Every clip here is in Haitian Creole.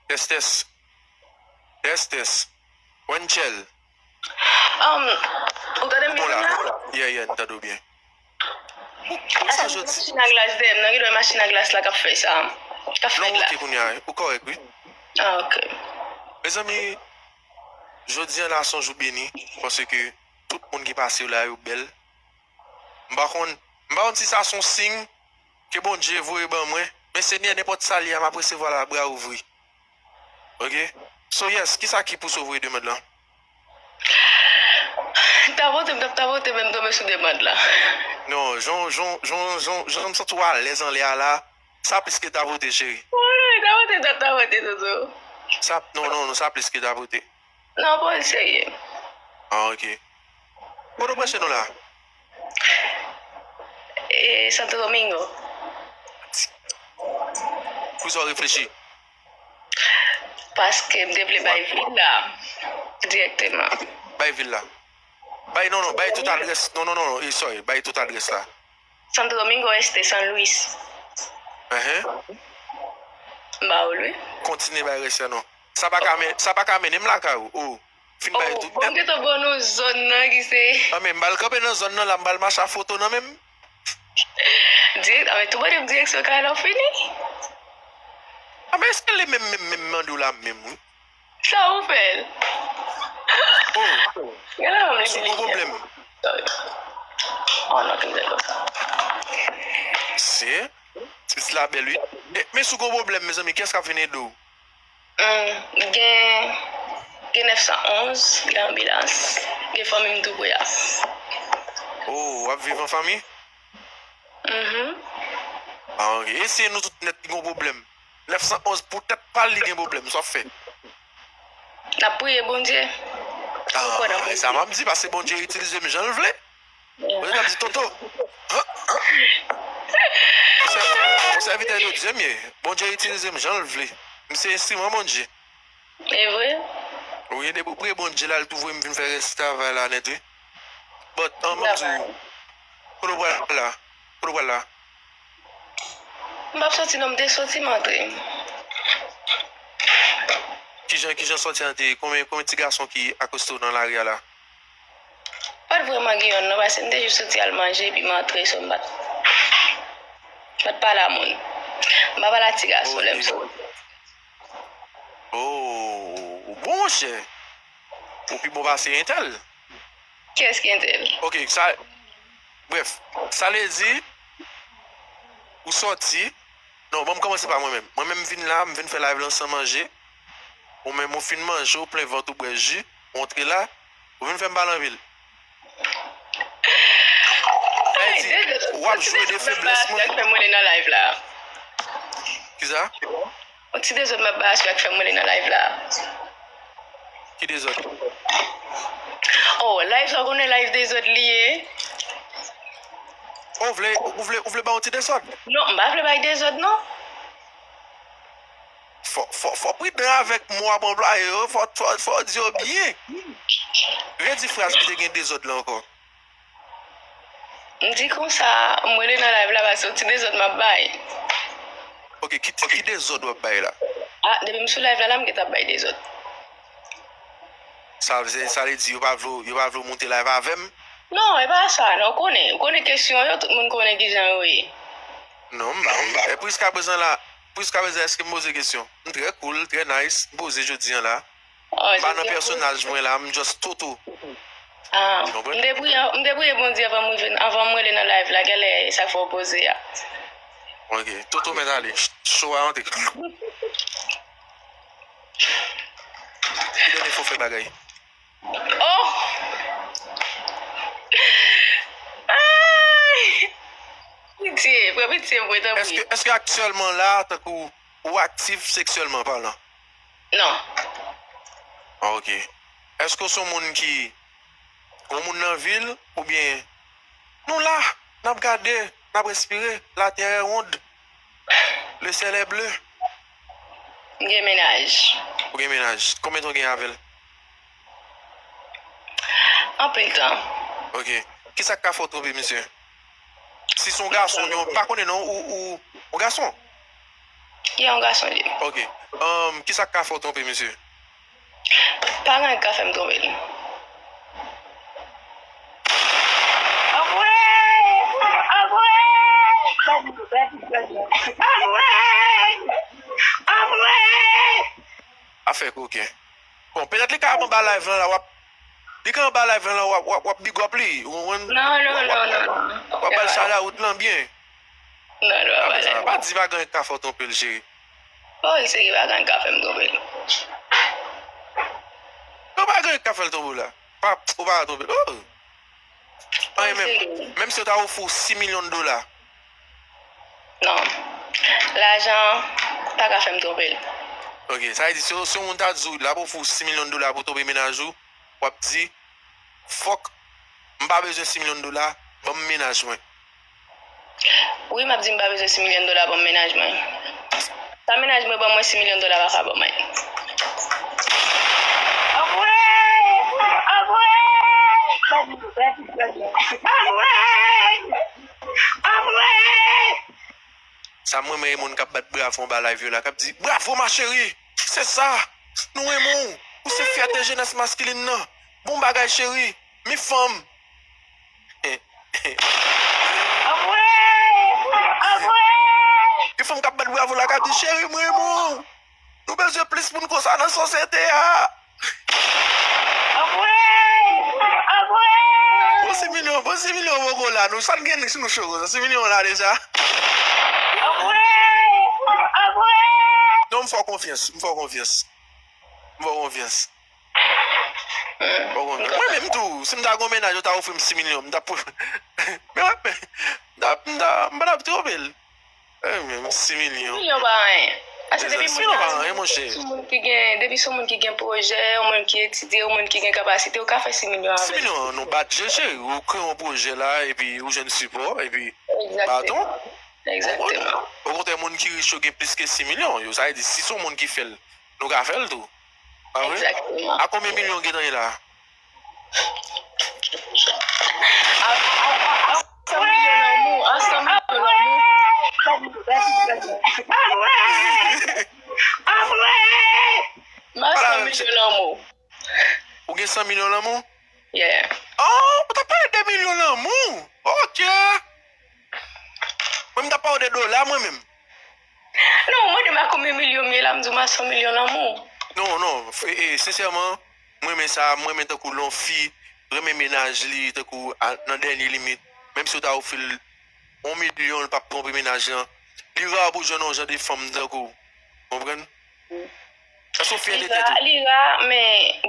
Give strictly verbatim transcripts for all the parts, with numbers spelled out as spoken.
Tès, tès. Tès, tès. Wenchel. Um, ou tande m byen la? Yeah, yeah, n tande w byen. Ou sa jodi? Machin a glas dèyè m nan, gen dwa machin a glas la k ap fè sa. K ap fè glas. Non, ok, kounye a, ou kòrèk, wi. Ah, ok. Mezanmi, jodi an la se yon jou beni, paske tout moun ki pase yo la, yo bèl. M pa konn, m pa konn si sa se yon siy ke Bondye voye ban mwen, men Senyè, nenpòt sa l ye a, m ap resevwa l a bra ouvri. Ok? So, yes, kisa ki pouse w voye demann lan? Tapote, m t ap tapote, men m tonbe sou demann lan. Non, jan, jan, jan, jan, jan m santi w alèz anlè a la, sa plis ke tapote, cheri. Wi, tapote, m t ap tapote, Toto. Sa, non, non, non, sa plis ke tapote. Non, pa serye. Ah, ok. Kote w branche nou la? E Santo Domingo. Poukisa w reflechi? Paske m te vle bay vil la dirèkteman. Bay vil la. Bay, non, non, bay tout adrès. Non, non, non, non, eh, sorry, bay tout adrès la. Santo Domingo Este, San Luis. Enhen. M ba ou l wi. Kontinye bay rès la non. Sa pa ka men, sa pa ka mennen m lakay ou. Oh. Fin bay tout. Bon, m gentan ban nou zòn nan ki se. Anben, m ba l kanpe nan zòn nan la, m ba l mache a foto nan men m. Dirèk, anben, tou mande m direksyon kay la w fini. Anben, èske li menm, menm, menm mande w la menm wi? Sa ou fè l? Oh. Gade la menm li. Sou gwo pwoblèm. Oh non, ki mizè konsa. Se. Ti pitit la bèl wi. Men sou gwo pwoblèm, mezanmi, kiyès k ap vin ede w? Hum, gen, gen nèf san onz, gen anbilans, gen fanmi m tou pre a. Oh, w ap viv an fanmi? Mhm. Ah, ok. Eseye nou tout nèt ki gen pwoblèm. Nèf san onz pou tèt pa l li gen pwoblèm. Sa w ap fè? N ap priye Bondye. Ah, e sa m ap di, paske Bondye itilize m jan l vle. Bondye t ap di, Toto, han, han. Yon sèvitè de Dye m ye. Bondye itilize m jan l vle. M se enstriman Bondye. E vre? Wi, depi w priye Bondye la, l tou voye m vin fè rès travay la nèt wi. But, an, ban m di w, kote w pral la? Kote w pral la? M p ap soti non, m te soti, m antre. Kijan, kijan sòti an te ye? Konbyen, konbyen ti gason ki akoste w nan lari a la? Pa t vrèman gen yonn non, paske m te jis soti al manje epi m antre, so m pa t, m pa t pale a moun. M pa pale a ti gason lè m soti. Oh, bon monchè. Ou pi bon pase entèl. Kiyès ki entèl? Ok, sa, brèf, sa vle di, ou sòti, non, ban m kòmanse pa mwen menm. Mwen menm m vin la, m vin fè live lan san manje. Ou menm ou fin manje, ou plen vant, ou bwè ji, ou antre la, ou vin fè m pale anpil. Sa vle di, w ap jwe de feblès mwen. Fè m rele nan live la. Kisa? Yon ti dezòd m ap bay aswè a k fè m rele nan live la. Ki dezòd? Oh, live sa w konnen live dezòd li ye. Oh, ou vle, ou vle, ou vle ba yon ti dezòd? Non, m pa vle bay dezòd non. Fò, fò, fò w pridan avèk mo w ap anplwaye yo, fò, fò, fò w di yo byen. Redi fraz ki te gen dezòd la ankò. M di konsa, m rele nan live la paske yon ti dezòd m ap bay. Ok, ki, ki dezòd w ap bay la? Ah, depi m sou live la, la m gentan ap bay dezòd. Sa, sa, sa vle di yo pa vle, yo pa vle w monte live avè m? Non, e pa sa, non, ou konnen, ou konnen kesyon yo, tout moun konnen kijan yo ye. Non, m ba w. E pou jiskaprezan la, pou jiskaprezan, èske m poze kesyon? M trè cool, trè nice, m poze jodi an la. M pa nan pèsonaj mwen la, m just Toto. Ah, m te priye, m te priye Bondye anvan m rive, anvan m rele nan live la, genlè e sa k fè w poze a. Ok, Toto mèt ale, show a antre. Ki dènye fwa w fè bagay? Oh! Ay! Pitye, pran pitye mwen, tanpri. Èske, èske aktyèlman la, tankou ou aktif seksyèlman palan? Non. Ah, ok. Èske w se yon moun ki gon moun nan vi l oubyen nou la, n ap gade, n ap respire, la terre est ronde, le ciel est bleu? M gen mennaj. Ou gen mennaj. Konbyen tan w gen avè l? Anpil tan. Ok. Kisa k ka fè w twonpe misye? Si se yon gason, m pa konnen non, ou, ou, ou gason? Yeah, yon gason li ye. Ok. Um, kisa k ka fè w twonpe misye? Pa gen anyen k ka fè m twonpe l. Afè koken. Bon, petèt li ka ap anba live lan la, w ap, li ka anba live lan la, w ap, w ap, w ap big up li, ou konprann? Non, non, non, non, non. W ap ba l shout out lan byen. Non, non, pa di, pa di pa gen anyen k ka fè w twonpe l, cheri. Oh, li serye, pa gen anyen k ka fè m twonpe l. Non, pa gen anyen k ka fè l twonpe w la. Pa, ou pa twonpe l. Oh. Anyen menm. Menm si yo ta ofri w sis milyon dola. Non. Lajan pa ka fè m twonpe l. Ok, sa vle di, si, si yon moun ta di w, l ap ofri w sis milyon dola pou w twonpe mennaj ou, w ap di, fòk, m pa bezwen sis milyon dola, ban m mennaj mwen. Wi, m ap di m pa bezwen sis milyon dola, ban m mennaj mwen. Sa mennaj mwen ban mwen sis milyon dola pa ka ban mwen. Sa m renmen e moun k ap bat bravo anba live yo la, k ap di, bravo ma chérie, se sa, nou renmen w, ou se fyète jenès maskilin nan, bon bagay cheri, mi fanm. Gen fanm k ap bat bravo la, k ap di, cheri, m renmen w. Nou bezwen plis moun konsa nan sosyete a. Bon, sis milyon, bon, sis milyon poko la, nou, sa n gen si nou cho konsa, sis milyon la deja. Non, m fè w konfyans, m fè w konfyans. M fè w konfyans. Bon, mwen menm tou, si m ta gon mennaj, yo ta ofri m sis milyon, m ta pou, men wè, men, m ta, m ta, m pa t ap twonpe l. Eh, men, sis milyon. Sis milyon pa anyen. Paske depi sis milyon pa anyen, monchè. Sou moun ki gen, depi sou moun ki gen pwojè, yon moun ki etidye, yon moun ki gen kapasite, ou ka fè sis milyon avè l. Sis milyon, nou bat je, cheri. Ou kreye yon pwojè la, epi ou jwenn sipò, epi baton. Egzakteman. Okontrè, moun ki rich yo gen plis ke sis milyon. Yo, sa vle di, si se yon moun ki fè l, nou ka fè l tou. Pa vre? Egzakteman. A konbyen milyon w gentan ye la? A, a, a, a san milyon lanmou, a san milyon lanmou. M a san milyon lanmou. Ou gen san milyon lanmou? Yeah. Oh, ou ta pale de milyon lanmou. Ok. Mwen, m ta pale de dola, mwen menm. Non, ou mande m a konbyen milyon m ye la, m di w m a san milyon lanmou. Non, non, e, e, sensèman, mwen renmen sa, mwen renmen tankou lè yon fi renmen mennaj li, tankou a, nan dènye limit, menm si w ta ofri l yon milyon, l p ap twonpe mennaj lan. Li ra pou jwenn yon jan de fanm tankou w. Konprann? Èske w fyè de tèt ou? Li ra, li ra, men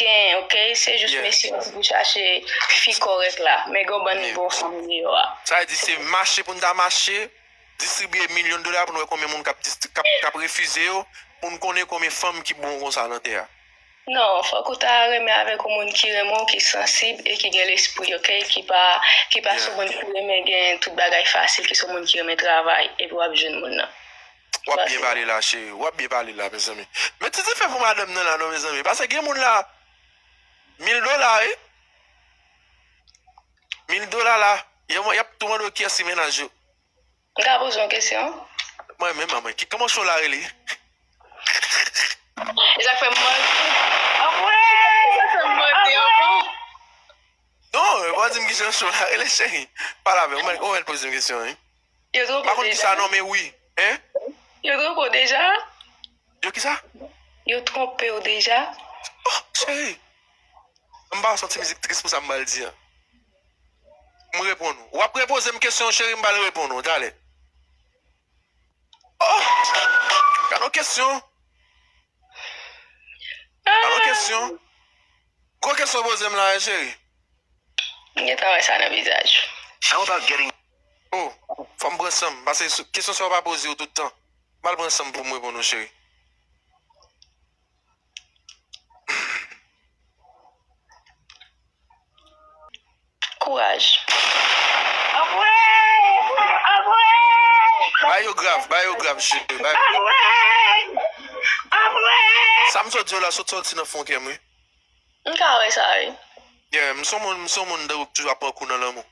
gen, ok, se jis mesye yo ki pou chache fi kòrèk la, men gen yon bann bon fanm deyò a. Sa vle di se mache pou n ta mache, distribye milyon dola pou n wè konbyen moun k ap distri-, k ap, k ap refize yo, pou n konnen konbyen fanm ki bon konsa nan tè a. Non, fòk ou ta renmen avèk yon moun ki renmen w, ki sansib e ki gen lespri, ok? Ki pa, ki pa se yon moun ki renmen gen tout bagay fasil, ki se yon moun ki renmen travay, epi w ap jwenn moun nan. W ap byen pale la, cheri. W ap byen pale la, mezanmi. Men ti dife pou madanm nan la, non, mezanmi. Paske gen moun la, mil dola, wi. Mil dola la, y ap, y ap tou mande w kiyès ki mennaj yo. M ka poze yon kesyon? Mwen menm, manman, ki, kòman cho la rele? E sa k fè m mande. Anmwey! E sa k fè m mande, anmwey! Non, w a di m kijan cho la rele, cheri. Pale avè m, ou mèt, ou mèt poze m kesyon, wi. Yo twonpe w deja? M pa konn kisa non, men wi. Hein? Yo twonpe w deja? Yo kisa? Yo twonpe w deja? Oh, cheri. M pa santi mizik tris pou sa m pral di a. M reponn ou. W ap repoze m kesyon, cheri, m pral reponn ou. Talè. Oh! Gade yon kesyon. Gade yon kesyon. Gwo kesyon w poze m la, wi, cheri. M gentan wè sa nan vizaj ou. How about getting Oh, fò m pran san m, paske sou, kesyon sa yo pa poze yo tout tan. M al pran san m pou m reponn ou, cheri. Kouraj. Bay yo grav, bay yo grav, cheri. Bay. Sa m sot di w la, sot sòti nan fon kè m, wi. M ka wè sa, wi. Yeah, m se yon moun, m se yon moun tankou k toujou ap pran kou nan lanmou.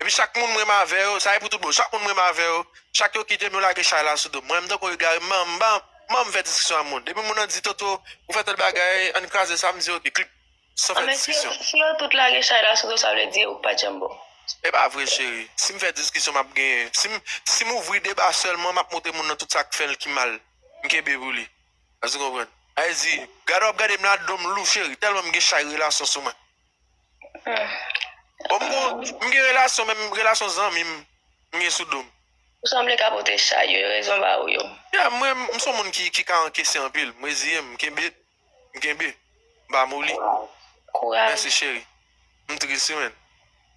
Epi chak moun m renmen avè yo, sa e pou tout bon. Chak moun m renmen avè yo, chak yo kite m, yo lage chay la sou do m. Mwen, m tankou egare, m pa, m pa, m pa fè diskisyon ak moun. Depi moun nan di, "Toto, ou fè tèl bagay, ann kraze sa," m di, "Oke," klip, san fè diskisyon. Si yo tout lage chay la sou do, sa vle di ou pa janm bon. E pa vre, cheri. Si m fè diskisyon, m ap genyen. Si m, si m ouvri deba sèlman, m ap montre moun nan tout sa k fè l ki mal. M kenbe pou li. Èske w konprann? Sa vle di, gade w ap gade m la, do m lou, cheri. Tèlman m gen chay relasyon sou mwen. Bon, m gon, m gen relasyon, menm relasyon zanmi m, m gen sou do m. Ou sanble ka pote chay yo, e rezon ba ou yo. Ya, mwen, m se yon moun ki, ki ka ankese anpil. M reziye m, m kenbe, m kenbe. M pa moli. Kouraj. Mèsi, cheri. M tris, wi, menn.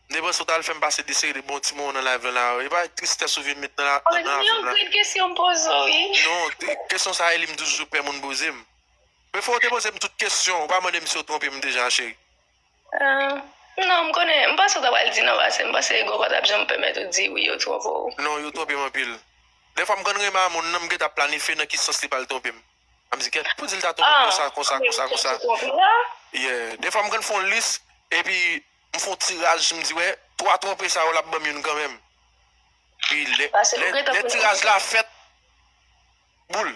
M te panse w t al fè m pase de seri de bon ti moman nan live lan la. E pa tristès ou vin met nan la, nan, nan live lan. Yon grenn kesyon m poze w, wi. Non, kesyon sa a, e li m toujou pè moun poze m. Men fò w te poze m tout kesyon, ou pa mande m si w twonpe m deja, cheri. Ah, non, m konnen, m panse w ta pral di non, paske m panse ego pa t ap janm pèmèt ou di wi, yo twonpe w. Non, yo twonpe m anpil. Dèfwa m konn renmen a moun nan, m gentan planifye nan ki sans li pral twonpe m. M ap di, "Kèt, pou di l ta twonpe m konsa, konsa, konsa, konsa." Yeah. Dèfwa m konn fè yon lis, epi m fè yon tiraj, m di, "Wè, twa twonpe sa yo, l ap ban m youn kanmenm." Epi lè, lè, lè tiraj la fèt, boul.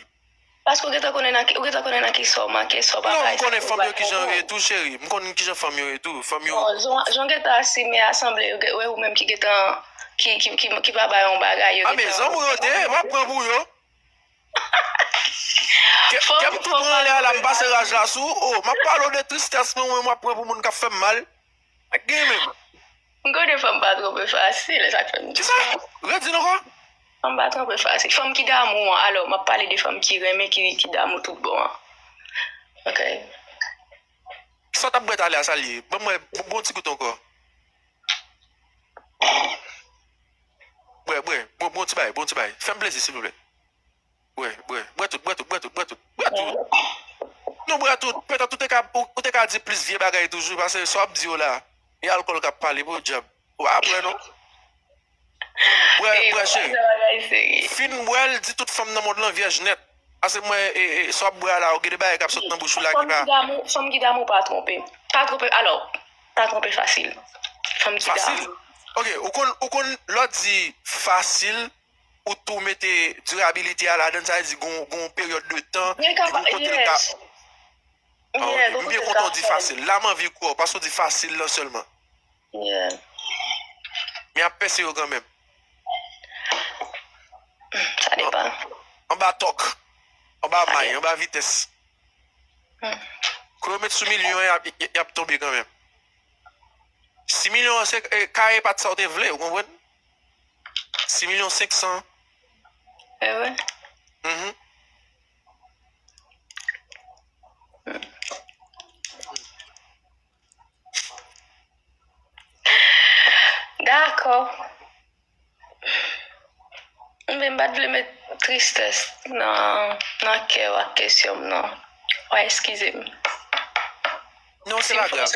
Paske ou gentan konnen nan ki, ou gentan konnen nan ki sa w manke, sa w pa bay. Non, m konnen fanm yo kijan yo ye tou, cheri. M konnen kijan fanm yo ye tou. Fanm yo. Non, jan, jan w gentan asime a, sanble yo gen, wè ou menm ki gentan, ki, ki, ki, ki pa bay yon bagay, yo gentan. A, men zanmi w yo te ye, m ap pran pou yo. Kè, kè m tou pran anlè a la, m pase raj la sou ou. Oh, m ap pale w de tristès mwen, mwen, m ap pran pou moun k ap fè m mal. Ak gen menm. M konnen fanm pa twonpe fasil, e sa k fè m di sa. Kisa? Redi l ankò? Fanm pa twonpe fasil. Fanm ki damou an, alò, m ap pale de fanm ki renmen, ki, ki damou tout bon an. Ok. Sa w t ap bwè talè a, sa l ye? Ban m wè, bon, bon ti gout ankò. Bwè, bwè, bon, bon ti bagay, bon ti bagay. Fè m plezi, silvouplè. Bwè, bwè, bwè tout, bwè tout, bwè tout, bwè tout, bwè tout. Non, bwè tout, petèt ou te ka, ou, ou te ka di plis vye bagay toujou, paske sa w ap di yo la, e alkòl k ap pale, podyab. Ou pa bwè non. Bwè, bwè, cheri. Fin bwè l, di tout fanm nan mond lan vyèj nèt. Paske mwen, e, e, sa w ap bwè a la, ou gen de bagay k ap sot nan bouch ou la ki pa. Fanm ki damou, fanm ki damou pa twonpe. Pa twonpe, alò, pa twonpe fasil. Fanm ki damou. Fasil? Ok, ou konn, ou konn, lè w di fasil, ou tou mete dirabilite a ladann, sa vle di gon, gon peryòd de tan, li gon kote l ka. M byen kontan w di fasil. La, m anvi kwè w, paske w di fasil lan sèlman. Men ap pèse yo kanmenm. Sa depann. Anba tòk, anba may, anba vitès. Kou yo met sou milyon an, y ap, y ap tonbe kanmenm. Sis milyon an, se, e, kare pa t sa w te vle, ou konprann? Sis milyon senk san. E vre? Mhm. Dakò. Men m pa t vle met tristès nan, nan kè w ak kesyon m, non. Wa eskize m. Non, se pa grav.